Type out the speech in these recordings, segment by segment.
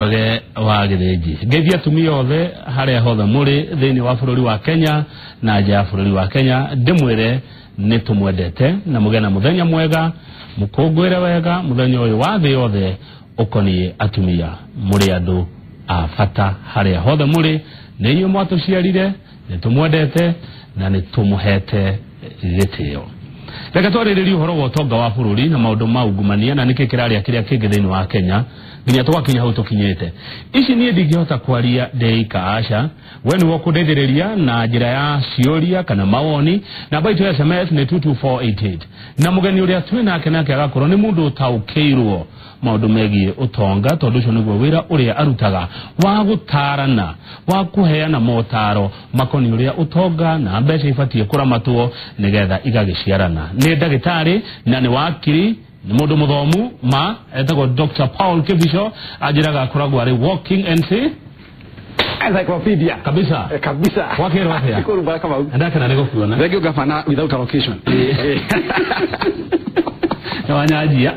Wa Gĩthĩnji, ngeithia atumia othe harĩa hothe mũrĩ thĩinĩ wa bũrũri wa Kenya na nja ya bũrũri wa Kenya, ndĩmwĩre nĩ tũmwendete na mũgĩe na mũthenya mwega, mũkũngũĩre wega mũthenya ũyũ wa thĩ yothe ũkoniĩ atumia. Mũrĩ andũ a bata harĩa hothe mũrĩ, nĩ inyuĩ mwatũciarire, nĩ tũmwendete na nĩ tũmũhete gĩtĩo. Reke twarĩrĩrie ũhoro wa ũtonga wa bũrũri na maũndũ ma ungumania na nĩkĩ kĩrarĩa kĩrĩa kĩngĩ thĩinĩ wa Kenya nginya tũgakinya hau tũkinyĩte. Ici niĩ ndingĩhota kwaria ndĩika, aca, we nĩwe ũkũndeithĩrĩria na njĩra ya ciũria kana mawoni. Namba itũ ya SMS nĩ 22488, na mũgeni ũrĩa twĩ nake nake agakorwo nĩ mũndũ ũtaũkĩirwo maũndũ megiĩ ũtonga, tondũ ũcio nĩguo wĩra ũrĩa arutaga wa gũtarana, wa kũheana motaro makoniĩ ũrĩa ũtonga na mbeca ibatiĩ kũramatwo nĩgetha igagĩciarana. Nĩ ndagĩtarĩ na nĩ wakiri, nĩ mũndũ mũthomu ma, etagwo Dr. Paul Kibicho. Anjĩraga akoragwo arĩ walking NC Encyclopedia. Kabisa. Kabisa. Wakĩrwo atĩa? Shukuru, Baraka Mau. Ndakena nĩ gũkuona. Thank you, Gavana, without allocation. Nĩ wanyanjia.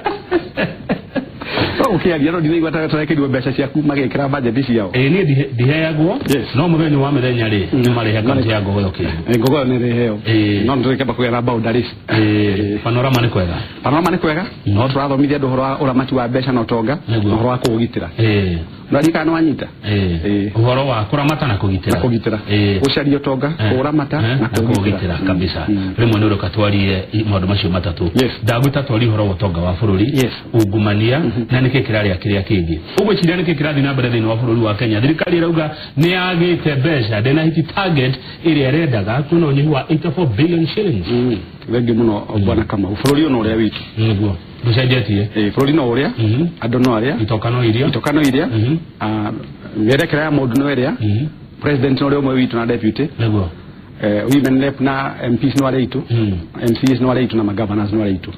No ũkĩaria no ndinaigua ta tũrekeirwo mbeca ciaku magĩkĩra budget ciao. Ĩĩ, niĩ ndiheagwo, Yes. no mũthenya wa mĩthenya rĩ, nĩ marĩhe kaunti ya Ngogoyo kĩndũ. Ngogoyo nĩ rĩheo. Ĩĩ. No nĩtũrĩkĩamba kũgĩa na boundaries. Ĩĩ, Panorama nĩ kwega. Panorama nĩ kwega. No tũrathomithia andũ ũhoro wa ũramati wa mbeca na ũtonga na ũhoro wa kũũgitĩra. Ũraririkana nĩ wanyita? Ĩĩ. Ĩĩ. Ũhoro wa kũramata na kũgitĩra. Na kũgitĩra. Gũcaria ũtonga, kũũramata na na kũũgitĩra. Kũũgitĩra kabisa. Rĩmwe nĩ ũreka twarie maũndũ macio matatũ. Ndagwĩta twarie ũhoro wa ũtonga wa bũrũri, ungumania na nĩkĩ kĩrarĩa kĩrĩa kĩngĩ. Ũgwĩciria nĩkĩ kĩrathiĩ na mbere thĩinĩ wa bũrũri wa Kenya? Thirikari ĩrauga nĩ yagĩte mbeca, ndĩna hit target ĩrĩa ĩrendaga, kwĩna ũnyihu wa 84 billion shillings. Thengiũ mũno, Bwana Kamau. Bũrũri ũyũ no ũrĩa witũ. Nĩguo ndũcenjetie. Ĩĩ, bũrũri no ũrĩa, andũ no arĩa, itoka no irio, itoka no iria, mĩerekera ya mũndũ no ĩrĩa, president no ũrĩa ũmwe witũ na deputy, women rep na MPs no arĩa itũ, MCAs no arĩa itũ na magovernors no arĩa itũ.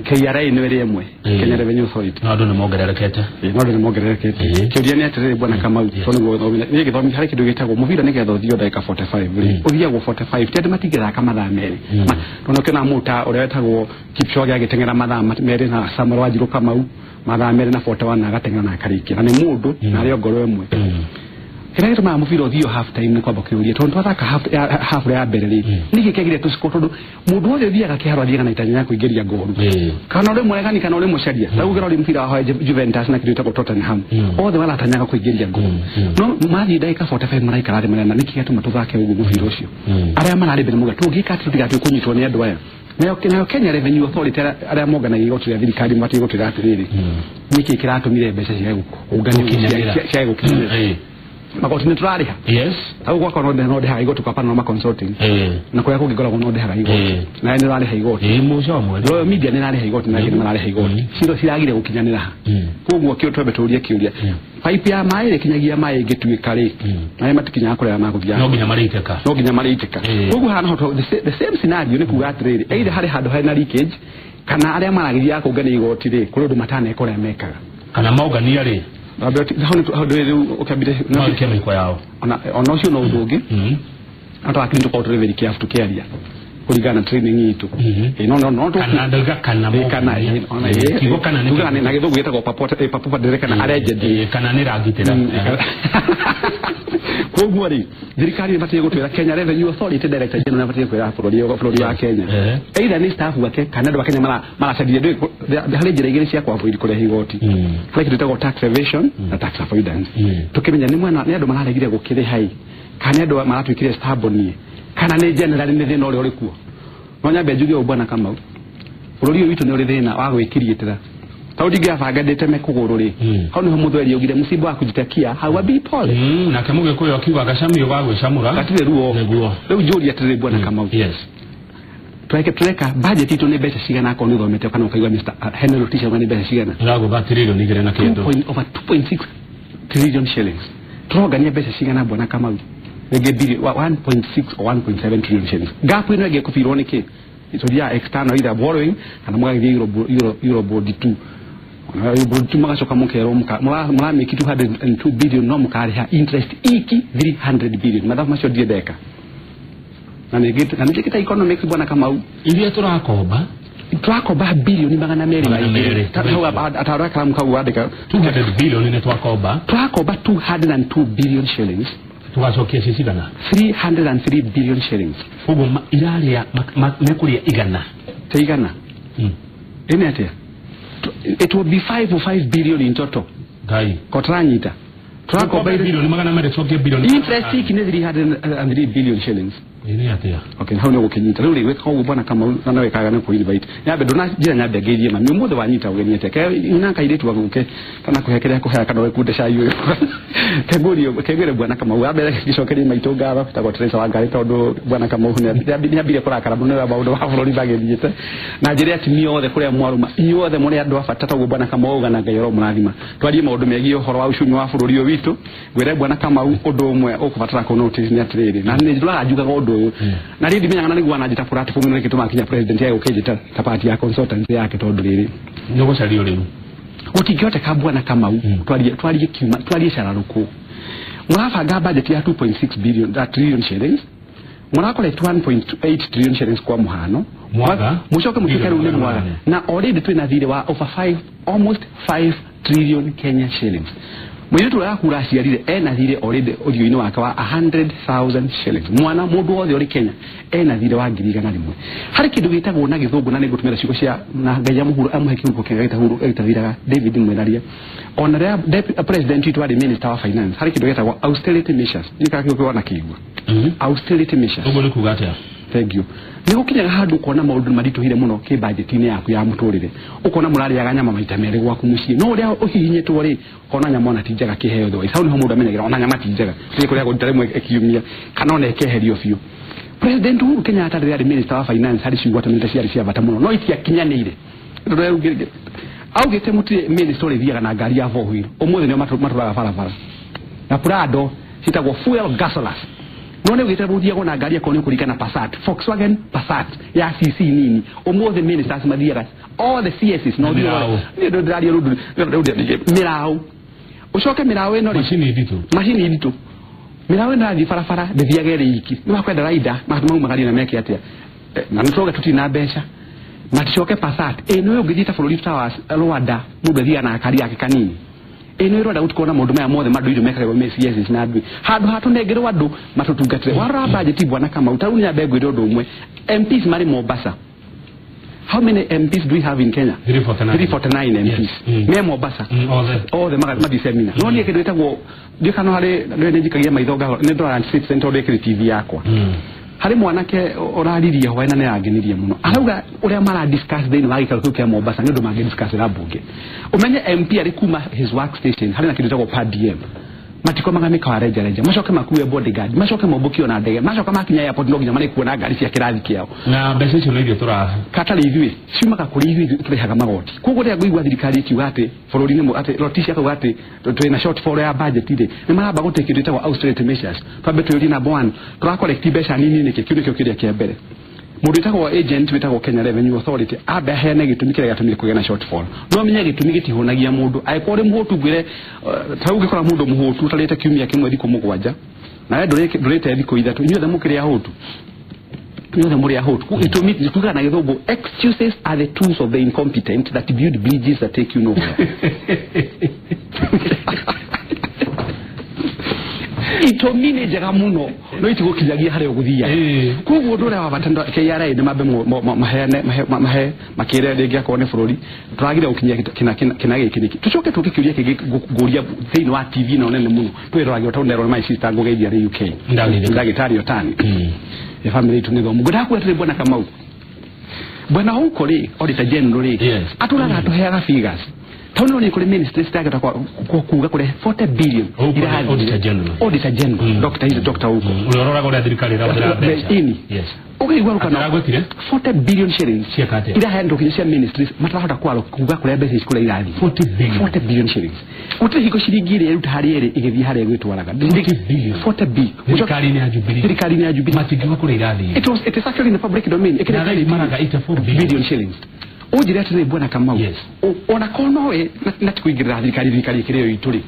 KRA nĩ ĩrĩa ĩmwe, Kenya Revenue Authority. No andũ nĩ mongererekete. Ĩĩ, no andũ nĩ mongererekete. Kĩũria nĩ atĩrĩrĩ, Bwana Kamau, tondũ nĩguo ũthomithia, niĩ ngĩthomithia harĩ kĩndũ gĩtagwo mũbira, nĩgetha ũthio ndagĩka 45 rĩ, ũthiagwo 45, ti atĩ matingĩthaka mathaa 2. Tondũ ũkĩona mũndũ ta ũrĩa wetagwo Kipchoge agĩteng'era mathaa 2 na Samuel Wanjiru Kamau mathaa 2 na 41 na agateng'era na akarĩkia, na nĩ mũndũ na arĩ o ngoro ĩmwe. Kĩrĩa gĩtũmaga mũbira ũthio half time nĩ kwamba kĩũria, tondũ twathaka half ya mbere rĩ, nĩkĩ kĩagire tũciko? Tondũ mũndũ wothe ũthiaga kĩharo athiaga na itanya rĩa kũingĩria ngoru, kana ũrĩ mũregani kana ũrĩ mũcaria. Rĩu ũngĩrora mũbira wa Juventus na kĩndũ gĩtagwo Tottenham, othe maratanyaga kũingĩria ngoru, no mathiĩ ndagĩka 45 maraikara thĩ marena nĩkĩ gĩatũma tũthake ũguo mũbira ũcio. Arĩa mararĩ mbere muga tũngĩka atĩ tũtigatue kũnyitwo nĩ andũ aya. Nayo Kenya Revenue Authority, arĩa monganagia igoti rĩa thirikari, mabatiĩ gũtwĩra atĩrĩrĩ, nĩkĩ kĩratũmire mbeca ciage kũnganio, Gũkinyanĩra. Ciage gũkinyanĩra. Magoti nĩ tũrarĩha. Hau gwakwa no ndĩhaga igoti kwa Panorama Consulting, na kũrĩa kũngĩ ngoragwo no ndĩhaga igoti. Nawe nĩ ũrarĩha igoti. Ĩĩ, mũico wa mweri. Royal Media nĩ ĩrarĩha igoti na angĩ nĩ mararĩha igoti. Ciro ciragire gũkinyanĩra ha? Koguo kĩo twambe tũrie kĩũria, pipe ya maĩ ĩkinyagia maĩ ĩngĩtuĩka rĩ, maĩ matikinyaga kũrĩa magũthiaga. No nginya marĩitĩka. No nginya marĩitĩka. Koguo haha naho the same scenario nĩ kuga atĩrĩrĩ, either harĩ handũ harĩ na leakage kana arĩa maragĩthiaga kũngania igoti rĩ, kũrĩ ũndũ mataneka ũrĩa mekaga. Kana maũngania rĩ, hau rĩu ũkĩambire no ikie mĩhuko yao. Ona ũcio no ũndũ ũngĩ. No twakiri tũkorwo tũrĩ very careful tũkĩaria kũringana na training itũ. Ĩĩ, no Kana ndauga kana kana maũngania. Ona Kiugo kana nĩ tugaga na gĩthũngũ gĩtagwo purported kana allegedly. Ĩĩ, kana nĩ rangitĩra. Koguo rĩ, thirikari nĩ ĩbatiĩ gũtwĩra, Kenya Revenue Authority Director General nĩ abatiĩ kwĩra bũrũri wa Kenya, either nĩ staff ake kana andũ a Kenya maracaria. Harĩ njĩra igĩrĩ cia kũ-avoid kũrĩha igoti. Harĩ kĩndũ gĩtagwo tax evasion na tax avoidance. Tũkĩmenya nĩ mwena nĩ andũ mararegire gũkĩrĩha ĩ, kana nĩ andũ maratuĩkire stubborn, kana nĩ generally nĩ thĩna ũrĩa ũrĩ kuo. No nyambe njuge ũũ, Bwana Kamau, bũrũri ũyũ witũ nĩ ũrĩ thĩna wa gwĩkiriĩtĩra. Tondũ ndingĩabanga ndĩteme kũgũrũ rĩ, hau nĩho mũthweri augire msiba wa kujitakia hauambii pole. Nake mũgĩkũyũ akiuga gacamio ga gwĩcamũra gatirĩ ruo. Nĩguo. Rĩu njũria atĩrĩrĩ, Bwana Kamau, tweke tureka budget itũ nĩ mbeca cigana, akorwo nĩ ũthomete kana ũkaigua Mr. Henry Rotich auga nĩ mbeca cigana? Ĩragũtha 2.2 trillion na kĩndũ. Over 2.6 trillion shillings. Turongania mbeca cigana, Bwana Kamau? Rĩngĩ 1.6 or 1.7 trillion shillings. Gap ĩno ĩngĩ ĩkũbirwo nĩ kĩ? Tũthiaga external, either borrowing kana mũgagĩthiĩ euro bond 2. Ona euro bond 2 magacoka mũkerwo mũramĩki 202 billion, no mũkarĩha interest iki 300 billion. Mathabu macio ndirĩ ndeka na nĩ njĩkĩte economics, Bwana Kamau. Iria tũrakomba. Twakomba bilioni 200. Atara kalamu kau andika 200 bilioni nĩ twakomba. Twakomba 202 billion shillings. Tugacokia cicigana 303 billion shillings. Koguo iraria mekuria igana. Ta igana. Ene atia? It will be 505 billion in total. Ngai. Kotranyita. Twakomba bilioni 200 cokie bilioni. Interest iki nĩ 303 billion shillings. Ene atia? Okay, hau nĩ gũkĩnyita. Rĩu rĩ wĩka ũguo bwana Kamau na nawe kaga nĩ kũ invite. Nyambe ndũna njĩra nyambe ngeithie mami ũmũthĩ wanyita ũgeni atĩa? Ke ina kairĩtu gaguke kana kũhe kĩrĩa kũhea kana wĩkunde cai ũyũ. Kengũrio kengwĩre bwana Kamau ambere gĩcokerie maitũ ngatho tagwo Teresa Wangari tondũ bwana Kamau nĩambire kũrakara mũno nĩ maũndũ ma bũrũri magĩthiĩte. Na njĩre atumia othe kũrĩa mwarũma inyuothe mũrĩ andũ a bata toguo bwana Kamau auga na Ngai aromũrathima. Twarie maũndũ megiĩ ũhoro wa uchumi wa bũrũri ũyũ witũ. Ngwĩre bwana Kamau ũndũ ũmwe ũkũbatara kũ notice nĩ atĩrĩrĩ na nĩ ndũraga njugaga ũndũ ũyũ na rĩu ndimenyaga na nĩguo ananjĩta platform ĩno nĩkĩtũmaga kinya president yake ũkĩnjĩta ta part ya consultancy yake tondũ rĩrĩ nĩ ũgũcario rĩu gũtingĩhoteka bwana Kamau twarie kiuma twarie cararũkũ mũrabanga budget ya 2.6 billion trillion shillings mũracollect 1.8 trillion shillings kwa mũhano mũcoke mũtuĩke rĩu nĩ mwaga na already twĩna thirĩ wa over 5 almost 5 trillion Kenya shillings. Mũirĩtu ũrĩa akura aciarire ena thirĩ already ũthiũ-inĩ wake wa 100,000 shillings. Mwana mũndũ wothe ũrĩ Kenya ena thirĩ wa 100,000. Harĩ kĩndũ gĩtagwo na gĩthũngũ na nĩngũtũmĩra ciugo cia na Ngai amũhuru amũhe kĩhuko kĩega gĩtahuru gĩtathiraga David Mweraria. Ona rĩrĩa president witũ arĩ minister wa finance harĩ kĩndũ gĩtagwo austerity measures. Nĩ kana kĩo wana kĩigua. Austerity measures. Ũguo nĩ kuuga atĩa? Thank you. Nĩ gũkinyaga handũ ũkona maũndũ maritũhire mũno kĩ budget-inĩ yaku ya mũtũrĩre. Ũkona mũrarĩaga nyama maita merĩ gwaku mũciĩ. No ũrĩa ũhihinyĩtwo rĩ, ũkona nyama ona ti njega kĩheo otherwise. Hau nĩho mũndũ amenyagĩra ona nyama ti njega. Tũthiĩ kũrĩa rita rĩmwe ĩkiumia kana ona ĩkeherio biũ. President Uhuru Kenyatta rĩrĩa arĩ minister wa finance harĩ ciugo atamĩte ciarĩ cia bata mũno no itiakinyanĩire. Augĩte mũtirĩ minister ũrĩthiaga na ngari ya four wheel. Ũmũthĩ nĩo matũraga barabara. Na Prado citagwo fuel gasolers. No nĩ ũgĩte gũthiagwo na ngari akorwo nĩ ũkũringana Passat, Volkswagen Passat ya CC nini. Ũmũthĩ ministers mathiaga all the CSs no thiĩ nĩ ndĩraria rũndũ mĩraũ. Ũcoke mĩraũ ĩno rĩ macini nditũ. Mĩraũ ĩno ĩrathiĩ barabara ndĩthiage ĩrĩ iki. Nĩ makwenda rider maumagarie na meke atĩa. Na nĩtũroga tũtirĩ na mbeca. Maticoke Passat ĩno ũngĩthiĩ ta bũrũri ta wa Rwanda mũndũ athiaga na gakari yake kanini. Ĩno ĩrwanda gũtikona maũndũ maya mothe mandũ mekagĩrwo mĩ CSs na andũ handũ ha tũnengerwo andũ matũtungatĩre. Warora budget bwana Kamau ta rĩu nyambe ngwĩre ũndũ ũmwe. MPs marĩ Mombasa. How many MPs do we have in Kenya? 349. 349 MPs. Yes. Me Mombasa. Othe mathiĩ seminar. No niĩ kĩndũ gĩtagwo ndiũĩ kana harĩ nĩ njikagia maitho nĩ ndoraga Citizen tondũ ĩkĩrĩ TV yakwa. Harĩ mwanake ũraririe hwaĩ na nĩarangenirie mũno. Arauga ũrĩa mara discuss thĩinĩ wa gĩikaro kĩu kĩa Mombasa nĩ ũndũ mangĩ discuss na mbunge. Ũmenye MP arĩ kuma his workstation harĩ na kĩndũ gĩtagwo per diem. Matikomaga mĩkawa renja renja macoke makue bodyguard macoke mombũkio na ndege macoka makinya airport no nginya marĩkuo na ngari cia kĩrathi kĩao. Na mbeca icio nĩ ithuĩ tũra katarĩ ithuĩ ciumaga kũrĩ ithuĩ tũrĩhaga magoti. Koguo rĩrĩa ngũigua thirikari ĩkiuga atĩ bũrũri-inĩ atĩ Lotisia akauga atĩ twĩna shortfall ya budget rĩ nĩ maramba gũtake kĩndũ gĩtagwo austerity measures. Twambe twĩũrie number one tũracollect mbeca nini nĩkĩ? Kĩu nĩkĩo kĩrĩa kĩa mbere. Mũndũ wĩtagwo agent wĩtagwo Kenya Revenue Authority ambe aheane gĩtũmi kĩrĩa gĩatũmire kũgĩa na shortfall. No menye gĩtũmi gĩtihũnagia mũndũ. Angĩkorwo ũrĩ mũhũtu ngwĩre ta rĩu ũngĩkora mũndũ mũhũtu ũtarĩte kiumia kĩmwe thikũ 7 na we ndũrĩte thikũ 3 inyuothe mũkĩrĩ ahũtu. Inyuothe mũrĩ ahũtu. Gĩtũmi tugaga na gĩthũngũ excuses are the tools of the incompetent that build bridges that take you nowhere. Itũmi nĩ njega mũno no itigũkinyagia harĩa ũgũthiaga. Koguo ũndũ ũrĩa wa bata KRA nĩ mambe maheane mahe makĩre rĩngĩ akorwo nĩ bũrũri tũragire gũkinyia kĩna gĩkĩ nĩkĩ. Tũcoke tũke kĩũria kĩngĩ ngũria thĩinĩ wa TV ĩno nene mũno twĩroragĩrwo tondũ nderwo nĩ my sister ngũgeithia arĩ UK ndagĩtarĩ Otani ya family itũ nĩ thomu. Ngwendaga kuga atĩrĩ bwana Kamau bwana Ouko rĩ Auditor General rĩ atũraga atũheaga figures. Tondũ nĩ kũrĩ ministry citagĩta kuga kũrĩ 40 billion Auditor General. Auditor General Doctor is Doctor Ouko. Ũrĩa ũroraga ũrĩa thirikari ĩrahũthĩra mbeca. Yes. Ũkaigua rũkano 40 billion shillings iraheanwo kinya cia ministries matarahota kuga kũrĩa mbeca ici kũrĩa irathiĩ. 40 billion shillings. Gũtirĩ hingo ciringi ĩrĩa ĩruta harĩa ĩrĩ ĩgĩthiĩ harĩa ĩgwĩtwaraga. 40 billion. Thirikari-inĩ ya Jubilee. Thirikari-inĩ ya Jubilee. Matingiuga kũrĩa irathiĩ. It is actually in the public domain. Ĩkĩrĩ maraga 84 billion shillings. Ũnjĩre atĩrĩ bwana Kamau ona korwo nowe na ti kũingĩrĩra thirikari ĩkĩrĩ yo itũ rĩ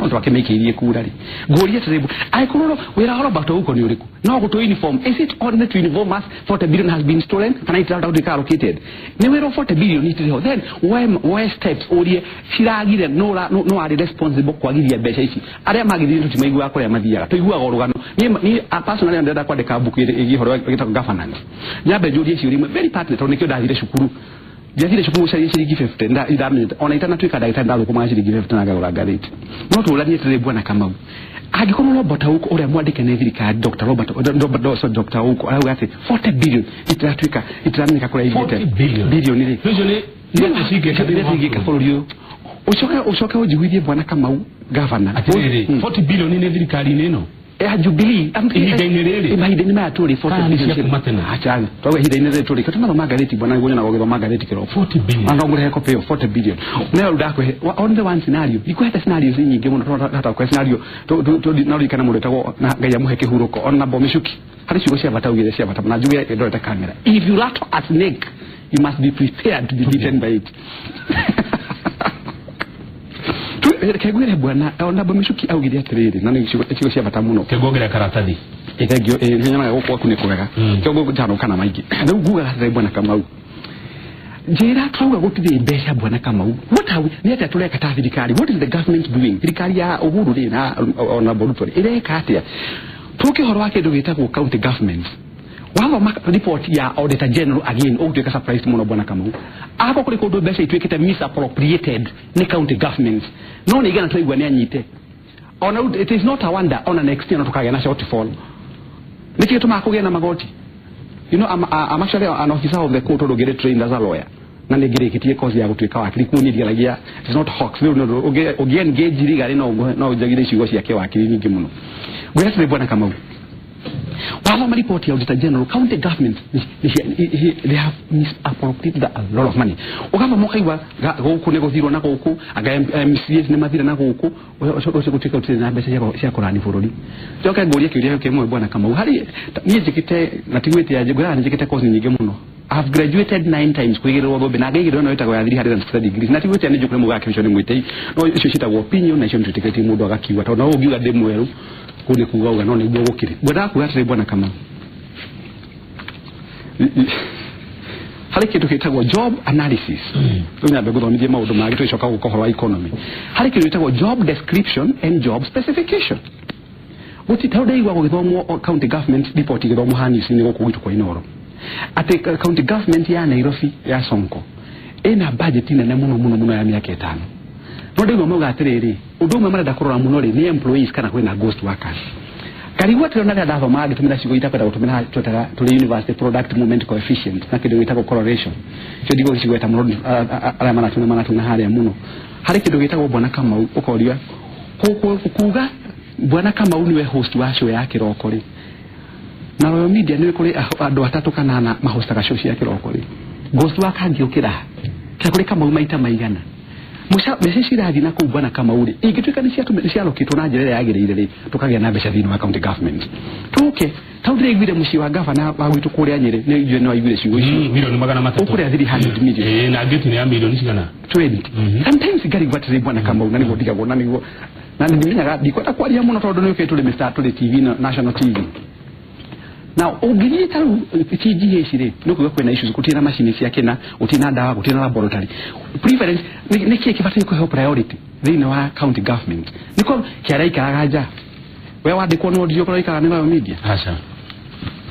No twakĩmĩikĩirie kura rĩ ngũrie atĩrĩ angĩkorwo wĩra wa Robert Ouko nĩ ũrĩkũ no gũtũ uniform is it ordinary to uniform us 40 billion has been stolen kana itirahota gũtuĩka allocated nĩ wĩra 40 billion itirĩ ho then why steps ũrie ciragire no arĩ responsible kwagithia mbeca ici arĩa magithire tũtimaiguaga kũrĩa mathiaga tũiguaga ũrũgano niĩ personally ndĩrenda kwandĩka mbuku ĩgiĩ ũhoro wĩtagwo governance nyambe njũrie ciũria imwe very pertinent tondũ nĩkĩo ndathire cukuru ndiathire cukuru gũcaria ciringi 50 ndamenyete ona itanatuĩka ndagĩtarĩ ndathũkũmaga ciringi 50 na ngagũra ngathĩti no tũranie atĩrĩ bwana Kamau angĩkorwo Robert Ouko ũrĩa mwandĩke nĩ thirikari Dr. Robert Dr. Ouko arauga atĩ 40 billion itiratuĩka itiramenyeka kũrĩa ithiĩte billion rĩ cingĩka bũrũri ũyũ ũcoke ũnjiguithie bwana Kamau gavana atĩrĩrĩ 40 billion nĩ thirikari-inĩ ĩno ya Jubilee ihinda-inĩ rĩrĩ mahinda-inĩ maya tũrĩ 40 billion acha twauga ihinda-inĩ rĩrĩ tũrĩ tũmathoma ngathĩti bwana nĩguo nyonaga ũgĩthoma ngathĩti kĩroko 40 billion na ngũrehe copy ĩyo 40 billion nayo ndakũhe on the one scenario ikuhete scenarios nyingĩ mũno tondũ kũhe scenario no ririkana mũndũ wĩtagwo na Ngai amũhe kĩhurũko ona Bomicuki harĩ ciugo cia bata augire cia bata na njuge ndorete kamera if you rattle a snake you must be prepared to be bitten by it kegwire bwana ona Bomicuki augire atiriri na nĩ ciugo cia bata mũno kegwongerera karatathi ithengio nyonaga gũkũ gwaku nĩ kwega kĩongo njano kana maingĩ rĩu ngugaga atĩrĩ bwana Kamau njĩra twauga gũtirĩ mbeca bwana Kamau what are we nĩ atĩa tũreka ta thirikari what is the government doing thirikari ya Uhuru rĩ na ona Ruto rĩ ĩreka atĩa tũke ũhoro wa kĩndũ gĩtagwo county governments wathoma report ya Auditor General again ũgũtuĩka surprised mũno bwana Kamau ako kũrĩ kũndũ mbeca ituĩkĩte misappropriated nĩ county governments no nĩ igana tũraigua nĩ anyite ona it is not a wonder ona next year no tũkagĩa na shortfall nĩkĩ gĩtũmaga kũgĩa na magoti you know I'm actually an officer of the court tondũ ngĩrĩ trained as a lawyer na nĩ ngĩrĩkĩtie course ya gũtuĩka wakiri kuo niĩ ndigeragia it's not hoax rĩu ũngĩ engage rigari no njagire ciugo ciake wakiri nyingĩ mũno ngwĩra atĩrĩ bwana Kamau wathoma report ya Auditor General county government they have misappropriated a lot of money ũgathoma ũkaigua gũkũ nĩ gũthirwo na gũkũ anga MCAs nĩ mathire na gũkũ ũcio gũtuĩka gũtirĩ na mbeca cia kũrani bũrũri njoke ngũrie kĩũria kĩmwe bwana Kamau harĩ niĩ njĩkĩte na tigwĩte ngwĩraga nĩ njĩkĩte course nyingĩ mũno I have graduated 9 times kuigirwo thũmbĩ na ngaigĩrĩrwo no ĩtagwo ya 360 degrees na tigwĩte nĩ njũkũre mũgake ũcio nĩ mwĩtĩi no icio ciĩtagwo opinion na icio nĩtwĩtĩkĩtie mũndũ agakiuga tondũ no ũngiuga ndĩ mwerũ kũu nĩ kuga uga no nĩguo gũkĩrĩ ngwendaga kuga atĩrĩ bwana Kamau harĩ kĩndũ gĩtagwo job analysis rĩu nyambe ngũthomithie maũndũ mangĩ tũgĩcoka gũka ũhoro wa economy harĩ kĩndũ gĩtagwo job description and job specification gũtirĩ tondũ ndaigua gũgĩthomwo county government report ĩgĩthomwo haha news-inĩ gũkũ gwitũ kwa Inooro atĩ county government ya Nairobi ya Sonko ĩna budget nene mũno mũno mũno ya mĩaka ĩtano no ndaigua mauga atĩrĩrĩ ũndũ ũmwe marenda kũrora mũno rĩ nĩ employees kana kwĩna ghost workers karigua atĩrĩ ona rĩrĩa ndathomaga ngĩtũmĩra ciugo itakwenda gũtũmĩra twetaga tũrĩ university product moment coefficient na kĩndũ gĩtagwo correlation cio ndigũgĩcigweta mũno arĩa maratuna harĩa mũno harĩ kĩndũ gĩtagwo bwana Kamau ũkoria kuga bwana Kamau nĩwe host wa show ya kĩroko rĩ na Royal Media nĩ kũrĩ andũ atatũ kana ana mahostaga show cia kĩroko rĩ ghost worker angĩũkĩra ta kũrĩ Kamau maita maigana mbeca cirathiĩ na kũu bwana Kamau rĩ ingĩtuĩka nĩ cialokĩtwo na njĩra ĩrĩa yagĩrĩire rĩ tũkagĩa na mbeca thĩinĩ wa county government tũke tondũ ndĩraiguire mũciĩ wa gavana wa gwitũ kũrĩa Nyĩrĩ nĩ njũĩ nĩ waiguire ciugo icio milioni 300 ũkũrĩa 300 million na ngĩti nĩ ya milioni cigana 20 sometimes ngarigwo atĩrĩ bwana Kamau na nĩguo ndigagwo na nĩguo na nĩmenyaga ndikwenda kwaria mũno tondũ nĩ ũkĩte tũrĩ Mr. tũrĩ TV na National TV Now ũngĩthiĩ ta rĩu TGH rĩ nĩ ũkuga kwĩna issues gũtirĩ na macini cia kĩna gũtirĩ na ndawa gũtirĩ na laboratory preference nĩ kĩĩ kĩbatiĩ kũheo priority thĩinĩ wa county government nĩko kĩarĩa ikaraga nja we wandĩkwo nĩ wondirio kũrĩa ikaraga nĩ Royal Media aca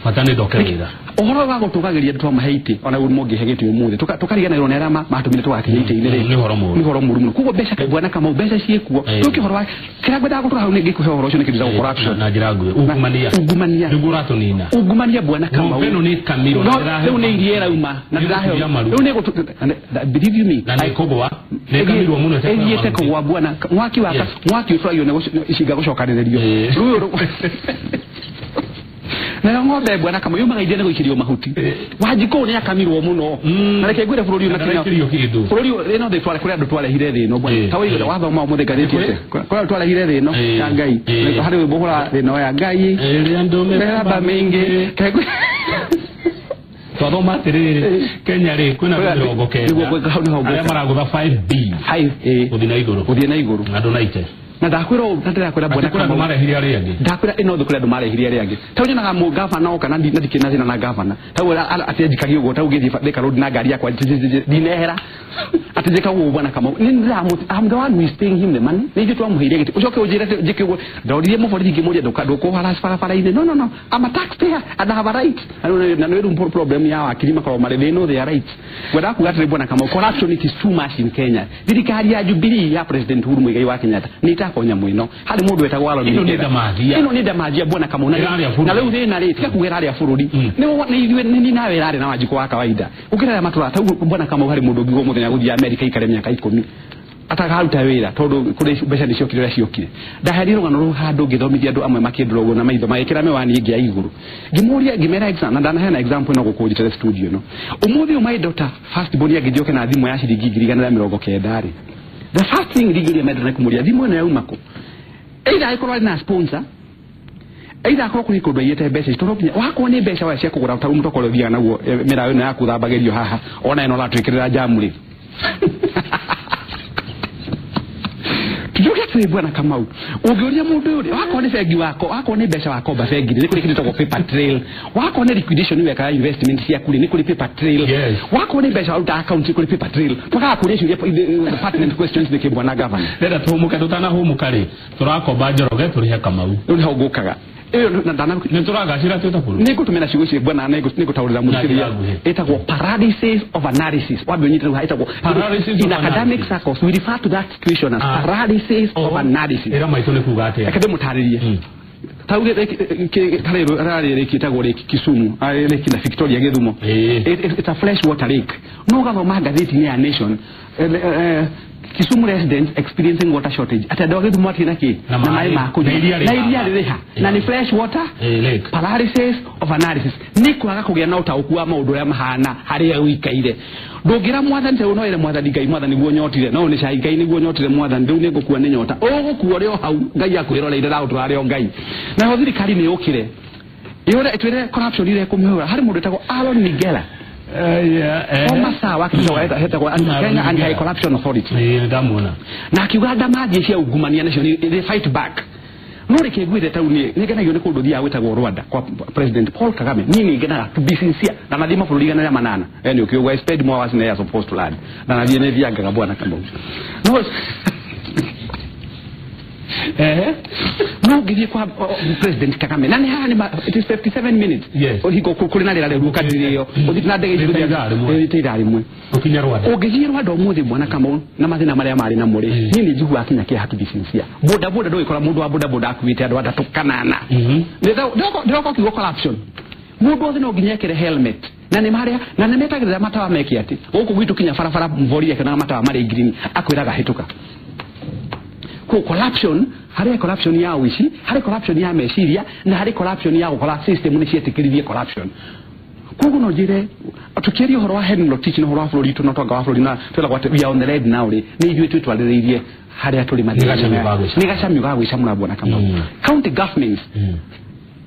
bata nĩ ndoke wĩra ũhoro wa gũtũgagĩria twamahe itĩ ona rĩu mũngĩhe gĩtĩ ũmũthĩ tũkariganĩrwo nĩ arĩa matũmire tũgakinya itĩ-inĩ rĩ nĩ ũhoro mũru nĩ ũhoro mũru mũno koguo mbeca bwana Kamau mbeca ciĩkuo tũke ũhoro wa kĩrĩa ngwendaga gũtũra hau nĩ ngĩkũhe ũhoro ũcio nĩ kĩndũ gĩtagwo corruption na njĩra nguhĩ ungumania ungumania nĩguo ũratũnina ungumania bwana Kamau ĩno nĩ kamiro no rĩu nĩ iria ĩrauma na ndĩraheo rĩu nĩ believe you me na nĩ kũgwa nĩ kamirwo mũno ĩthiĩte kũgwa bwana mwaki wa mwaki ũturagio nĩ icinga gũcokanĩrĩrio rĩu nayo ng'ombe bwana Kamau yumaga iria nĩ gũikĩrio mahuti Wanjikũ nĩ akamirwo mũno na reke ngwĩre bũrũri ũyũ na bũrũri ũyũ ĩno thĩ kũrĩ andũ twarehire thĩ ĩno bwana ta wĩigire wathoma ũmũthĩ ngathĩti atĩa kũrĩ andũ twarehire thĩ ĩno ya Ngai harĩ rwĩmbo hũra thĩ ĩno ya Ngai ĩrĩa andũ mĩramba mĩingĩ twathoma atĩrĩrĩ Kenya rĩ kwĩna 90 arĩa maragũtha 5B gũthiĩ na igũrũ gũthiĩ na igũrũ andũ naite Na ndakwĩra ũũ, na ndĩrakwĩra bwana Kũrĩ andũ marehire arĩa angĩ. Ndakwĩra ĩno thĩ kũrĩ andũ marehire arĩa angĩ. Tau nyonaga mũ gavana oka na ndikĩrĩ na thĩna na gavana. Tau atĩ njikagia ũguo, tau ngĩthiĩ Thika Road na ngari yakwa ndinehera. Atĩ njĩka ũguo bwana Kamau. Nĩ ndĩramũ, I'm the one who is paying him the money. Nĩ ithuĩ twamũheire gĩtĩ. Ũcoke ũnjĩre atĩ njĩke ũguo. Ndoririe mũborithi ngĩmũria ndũkũharass barabara-inĩ. No, no, no. I'm a taxpayer and I have a right. Na nĩ rĩu problem ya wakiri makoragwo marĩ, they know their rights. Ngwenda kuga atĩrĩ bwana Kamau, corruption it is too much in Kenya. Thirikari ya Jubilee ya President Uhuru Muigai wa Kenyatta nĩ ĩtakonya mũno. Harĩ mũndũ wetagwo Aaron Ĩno nĩ Migera. ndamathia. Ĩno nĩ ndamathia bwana Kamau. Na Ĩrarĩa bũrũri. na rĩu thĩna rĩ, tiga kuga ĩrarĩa bũrũri. Nĩ ithuĩ nĩ niĩ nawe ĩrarĩ na Wanjikũ wa kawaida. Gũkĩra arĩa matũraga tau bwana Kamau, harĩ mũndũ ũngiuga mũthenya gũthiĩ Amerika ikare mĩaka 10 atakaruta wĩra tondũ kũrĩ mbeca nĩ ciokire ũrĩa ciokire. Ndaheanire rũgano rũu handũ ngĩthomithia andũ amwe makĩndora ũguo na maitho magĩkĩra mĩwani ĩngĩ ya igũrũ, ngĩmũria ngĩmera na ndanaheana example ĩno gũkũ njĩtere studio ĩno ũmũthĩ ũyũ. My daughter first born angĩnjoke na thimũ ya ciringi 190,000 rĩ, the first thing ndingĩũria mendana nĩ kũmũria thimũ ĩno yauma kũ, either agĩkorwo arĩ na sponsor, either akorwo kũrĩ kũndũ aiyĩte mbeca ici, tondũ nginya wakorwo nĩ mbeca waya cia kũgũra ta rĩu mũtoko ũrĩa ũthiaga naguo, mĩraũ ĩno ya kũthambagĩrio haha ona ĩno ũratwĩkĩrĩra jamu rĩ, tujuge atĩrĩ bwana Kamau, ũngĩũria mũndũ ũyũ rĩ, wakorwo nĩ bengi wako, wakorwo nĩ mbeca wakomba bengi rĩ, nĩ kũrĩ kĩndũ gĩtagwo paper trail. Wakorwo nĩ liquidation wekaga investment ciaku rĩ, nĩ kũrĩ paper trail. Wakorwo nĩ mbeca waruta account, nĩ kũrĩ paper trail. Twakaga kũria ciũria pertinent questions nĩkĩ, bwana governor? Ndĩrenda tũhũmũke. Tũtanahũmũka rĩ, tũrakomba Njoroge tũrĩhe Kamau. Rĩu nĩho ngũkaga ĩyo na ndana Nĩ tũragacĩra twĩ ta bũrũri? Nĩ ngũtũmĩra ciugo ici bwana, nĩ ngũtaũrĩra Na mũthikĩrĩria. njĩra nguhĩ. Ĩtagwo paralysis of analysis. Wambe ũnyite rĩu haha, ĩtagwo Paralysis in of academic analysis. circles we refer to that situation as paralysis of analysis. Ĩra maitũ nĩ kuga atĩa? Reke ndĩmũtarĩrie. Tauge harĩ rarĩ lake ĩtagwo Lake Kisumu, lake na Victoria Gĩthumo. It's a fresh water lake, no ũgathoma ngathĩti-inĩ ya Nation, Kisumu residents experiencing water shortage, atĩ andũ a Gĩthumo matirĩ na kĩ Na na maĩ maĩ. ma kũnyua. Na iria rĩ Na iria haha. rĩrĩ ha na nĩ fresh water. Lake. Paralysis of analysis nĩ kwaga kũgĩa na ũtaũku wa maũndũ ũrĩa mahana harĩa ũikaire. Ndũngĩra mwathani ta no ĩre mwathani Ngai, mwathani guo nyotire no nĩ cai, Ngai nĩguo nyotire, mwathani rĩu nĩngũkua nĩ nyota. Ũgũkua ũrĩ o hau Ngai akwĩroreire na ũtũrarĩ o Ngai. Nayo thirikari nĩ yũkĩre ĩũre ĩtwĩre corruption ĩrĩa ĩkũmĩhũra. Harĩ mũndũ wĩtagwo Aaron Migera, former SAA wa kĩndũ hetagwo Aaron Kenya Migera. Anti-Corruption Authority, Ĩĩ, ndamuona. Na akiuga ndamathie cia ungumania nacio they fight back. No reke ngwĩre, tau nĩ ngenagio nĩ kũndũ thiaga gwĩtagwo Rwanda kwa President Paul Kagame. Niĩ nĩ ngenaga, to be sincere, na nathiĩ mabũrũri 108. Nĩ ũkĩũgua I spend more hours than I am supposed to learn, na nathiĩ nĩ thiangaga bwana Kamau, no no ngĩthiĩ kwa President Kagame na nĩ haha nĩ it is 57 minutes. Hingo kũrĩ na rĩera rĩũru ũkarĩrĩo ũthiĩ na ndege Nĩ ta ithaa rĩmwe. ici ta ithaa rĩmwe Ũkinya Rwanda. Ũngĩthiĩ Rwanda ũmũthĩ bwana Kamau na mathĩna marĩa marĩ namo rĩ, niĩ nĩ njiguaga kinya kĩeha, to be sincere. Boda boda ndũgĩkora mũndũ wa boda boda akuĩte andũ atatũ kanana. Ndĩroka ũkiuga corruption, mũndũ wothe no nginya ekĩre helmet na nĩ marĩa na nĩ metagĩrĩra matawa meke atĩ gũkũ gwitũ kinya barabara mvori akĩonaga matawa marĩ green akwĩraga hĩtũka. Ko corruption, harĩ corruption ya ũici, harĩ corruption ya meciria, na harĩ corruption ya gũkora system nĩ cietĩkĩririe corruption. Koguo no njĩre tũkĩaria ũhoro wa Henry Rotich na ũhoro wa bũrũri witũ na ũtonga wa bũrũri na twĩragwo atĩ we are on the red now rĩ, nĩ ithuĩ twĩtwarĩrĩirie harĩa tũrĩ. Nĩ gacamio ga gwĩcamũra. Nĩ gacamio ga gwĩcamũra bwana Kamau. County governments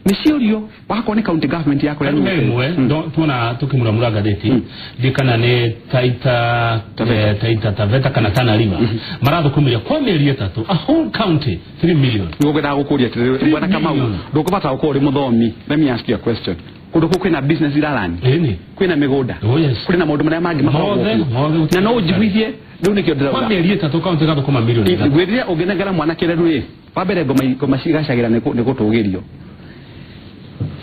nĩ ciũrio, wakorwo nĩ county government ya kũrĩa Rĩu he ĩmwe tuona tũkĩmuramura ngathĩti ndiĩ kana nĩ Taita Taveta. Taita Taveta kana Tana River marathũkũmire kwa mĩeri 3, a whole county, 3 million. Nĩgũkwendaga gũkũria atĩrĩrĩ bwana Kamau, million. ndũkũbata gũkorwo ũrĩ mũthomi. Let me ask you a question. Kũndũ kũu kwĩna business irarani? Ĩni. Kwĩna mĩgũnda? Oh yes. Kũrĩ na maũndũ marĩa mangĩ makoragwo Mothe, kuo? mothe gũtirĩ. Na no ũnjiguithie rĩu nĩkĩo Kwa ndĩrauga. mĩeri 3 kaunti ĩgathũkũma milioni 3. Ngwĩrire ũngĩnengera mwanake rĩu rĩ, wa mbere ngoma cigacagĩra nĩ gũtũgĩrio.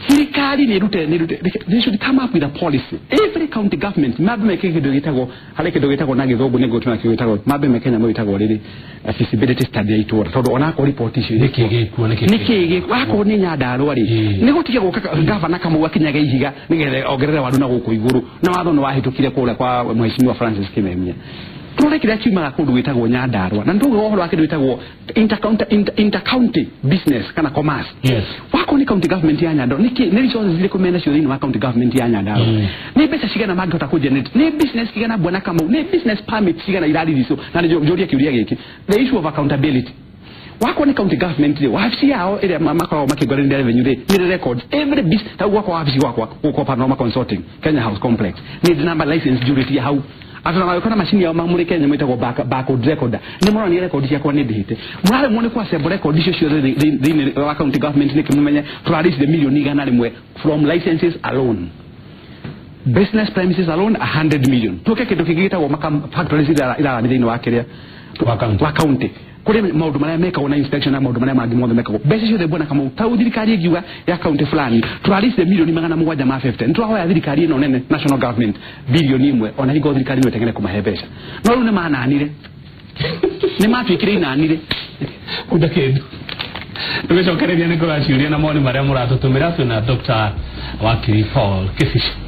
Thirikari nĩ ĩrute, they should come up with a policy, every county government mambe meke kĩndũ gĩtagwo, harĩ kĩndũ gĩtagwo na gĩthũngũ nĩ ngũtũma kĩndũ gĩtagwo, mambe meke nyamũ ĩtagwo rĩrĩ feasibility study ya itũra, tondũ onakorwo report icio Nĩkĩ gĩkuo, nĩkĩ nĩkĩ gĩ wakorwo nĩ Nyandarũa rĩ, nĩ gũtige gũka gavana Kamau akinyage ihiga nĩgetha ongerere waru na gũkũ igũrũ, na watho nĩ wahĩtũkire kũrĩa kwa mheshimiwa Francis Kimemia. Tũrore kĩrĩa kiumaga kũndũ gwĩtagwo Nyandarũa, na nĩtũgũga ũhoro wa kĩndũ gĩtagwo intercounty business kana commerce. Wakorwo nĩ county government ya Nyandarũa, nĩkĩ nĩ resources irĩkũ menacio thĩinĩ wa county government ya Nyandarũa? Nĩ mbeca cigana mangĩhota kũ generate? Nĩ business cigana, bwana Kamau, nĩ business permit cigana irariricio? Na nĩ njũrie kĩũria gĩkĩ, the issue of accountability, wakorwo nĩ county government rĩ, wabici yao ĩrĩa makoragwo makĩongerera revenue rĩ, nĩ records every business. Ta gwakwa wabici gwakwa gũkũ Panorama Consulting, Kenya House Complex, nĩ ndĩ namba license njurĩtie hau. Atĩ ona magĩũka na macini yao mamũrĩ Kenya mwĩtagwo barcode recorder, nĩ mũronania rekondi ciakwa nĩ ndĩhĩte. Mũraremwo nĩ kũ-assemble rekondi icio ciothe thĩinĩ wa county government nĩkĩ? Mũmenye tũrarĩcire milioni 100 from licenses alone, business premises alone 100 million. Tuke kĩndũ kĩngĩ gĩtagwo factories irarani thĩinĩ wa kĩrĩa Wa county. Wa county, kũrĩ maũndũ marĩa mekagwo na inspection na maũndũ marĩa mangĩ mothe mekagwo, mbeca ciothe, bwana Kamau. Tau thirikari ĩngiuga ya county fulani tũrarĩcire milioni 750, nĩ tũrahoya thirikari ĩno nene, national government, bilioni 1, ona hingo thirikari ĩno ĩteng'ere kũmahe mbeca. No rĩu nĩ mananire, nĩ matuĩkire inanire. Kunda kindu tũgĩcokereria nĩ kũraciũria na mawoni marĩa mũratũtũmĩra. Twĩna Dr. Wakiri Paul Kibicho.